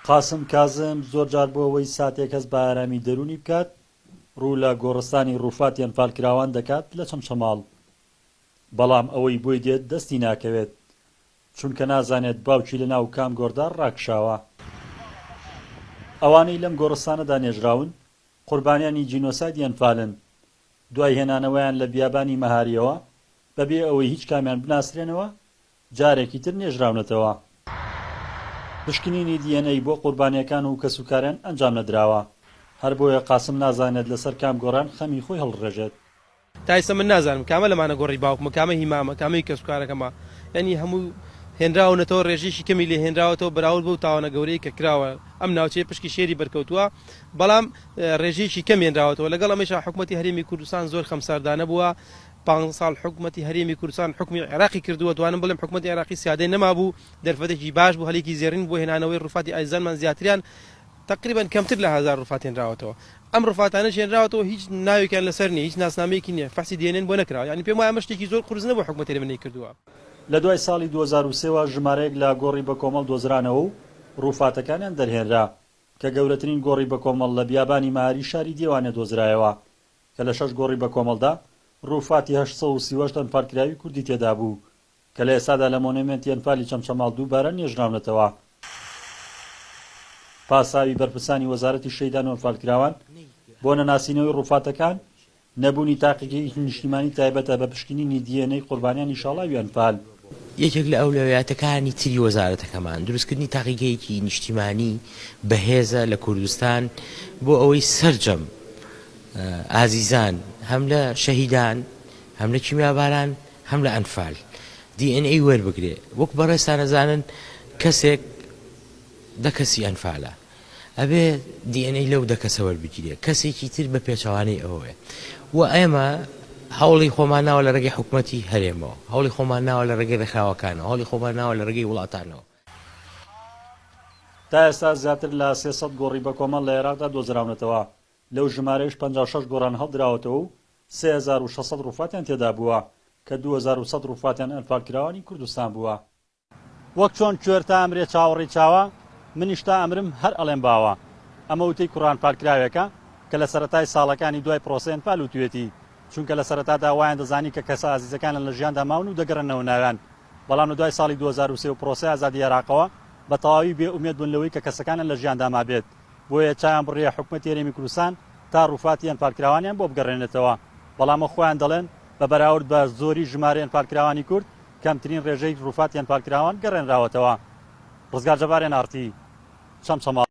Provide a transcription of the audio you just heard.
قاسم کازم زۆر جار بۆ ئەوەی ساتێک هەست بە ئارامی دەروونی بکات، ڕوو لە گۆڕستانی ڕووفاتی ئەنفالکراوان دەکات لە چەمچەماڵ. بەڵام ئەوەی بۆی دێت دەستی ناکەوێت، چونکە نازانێت باوکی لەناو کام گۆڕدا ڕاکشاوە. ئەوانەی لەم گۆڕستانەدا نێژراون، قوربانیانی جینۆسایدی ئەنفالن، دوای هێنانەوەیان لە بیابانی مەهارییەوە، بەبێ ئەوەی هیچ کامیان بناسرێنەوە، جارێکی تر نێژراونەتەوە. پشکنینی DNA بۆ قوربانییەکان و کەسوکاریان ئەنجام نەدراوە، هەر بۆیە قاسم نازانێت لەسەر کام گۆڕان خەمی خۆی هەڵڕێژێت. تا ئیستا من نازانم کامە لەمانە گۆڕی باوکمە کامە هی مامە کامە هی کەسوکارەکەمە یانی هەموو هێنراونەتەوە ڕێژەیەکی کەمی لێ هێنراوەتەوە بەراورد بەو تاوانە گەورەی کە کراوە ئەم ناوچەیە پشکی شێری بەرکەوتووە بەڵام ڕێژەیەکی کەم هێنراوەتەوە لەگەڵ ئەمەیشا حکومەتی هەرێمی کوردستان زۆر خەمساردانە بووە پانزە ساڵ حکومەتی هەرێمی کوردستان حوکمی عێراقی کردووە توانم بڵێم حکومەتی عێراقی سیادەی نەمابوو دەرفەتێکی باش بوو هەلێکی زێڕین بۆ هێنانەوەی ڕوفاتی ئازیزانمان زیاتریان تەقریبەن کەمتر لە هەزار ڕوفات هێنراوەتەوە ئەم ڕوفاتانەش هێنراوەتەوە هیچ ناوێکیان لەسەر نیە هیچ ناسنامەیەکی نیە فەحسی DNA بۆ نەکراوە یانی پێم وایە ئەمە شتێکی زۆر قورس نەبوو حکومەتی هەرێم نەیکردووە. لە دوای ساڵی 2003 وە ژمارەیەک لە گۆڕی بەکۆمەڵ دۆزرانەوە و ڕووفاتەکانیان دەرهێنرا، کە گەورەترین گۆڕی بەکۆمەڵ لە بیابانی مەهاری شاری دێوانێ دۆزرایەوە، کە لە شەش گۆڕی بەکۆمەڵدا ڕووفاتی 838 ئەنفالکراوی کوردی تێدابوو، کە لە ئێستادا لە مۆنۆمێنتی ئەنفالی چەمچەماڵ دووبارە نێژراونەتەوە. پاساوی بەرپرسانی وەزارەتی شەهیدان و ئەنفالکراوان بۆ نەناسینەوەی ڕووفاتەکان، نەبوونی تاقیگەیەکی نیشتیمانی تایبەتە بە پشکنینی DNA قوربانیانی شاڵاوی ئەنفال. یەکێک لە ئەولەویاتەکانی تری وەزارەتەکەمان، دروستکردنی تاقیگەیەکی نیشتیمانی بەهێزە لە کوردستان بۆ ئەوەی سەرجەم ئازیزان هەم لە شەهیدان هەم لە کیمیاباران هەم لە ئەنفال DNA وەربگرێ وەک بەڕێزتان ئەزانن کەسێک دە کەسی ئەنفالە ئەبێ DNA لەو دە کەسە وەربگیرێ کەسێکی تر بە پێچەوانەی ئەوەیە و ئێمە هەوڵی خۆمان ناوە لە ڕێگەی حکومەتی هەرێمەوە هەوڵی خۆمان ناوە لە ڕێگەی ڕێکخراوەکانەوە هەوڵی خۆمان ناوە لە ڕێگەی وڵاتانەوە. تا ئێستا زیاتر لە 300 گۆڕی بەکۆمەڵ لە عێراقدا دۆزراونەتەوە، لەو ژمارەیش 56 گۆڕان هەڵدراوەتەوە و 3600 ڕوفاتیان تێدا بووە، کە 2100 ڕوفاتیان ئەنفالکراوانی کوردستان بووە. وەک چۆن کوێر تا ئەمرێ چاوەڕێی چاوە، منیش تا ئەمرم هەر ئەڵێم باوە. ئەمە وتەی کوڕە ئەنفالکراوێکە کە لە سەرەتای ساڵەکانی دوای پرۆسەی ئەنفال وتویەتی، چونکە لە سەرەتادا وایان دەزانی کە کەسە ئازیزەکانیان لە ژیاندا ماون و دەگەڕێنەوە ناویان، بەڵام لە دوای ساڵی 2003 و پرۆسەی ئازادی عێراقەوە بە تەواوی بێ ئومێد بوون لەوەی کە کەسەکانیان لە ژیاندا مابێت، بۆیە چاویان بڕییە حکومەتی هەرێمی کوردستان تا ڕوفاتی ئەنفالکراوانیان بۆ بگەڕێنێتەوە، بەڵام وەک خۆیان دەڵێن بە بەراورد بە زۆری ژمارەی ئەنفالکراوانی کورد کەمترین ڕێژەی ڕوفاتی ئەنفالکراوان گەڕێنراوەتەوە. ڕزگار جەبار ئێن ئاڕ تی، چەمچەماڵ.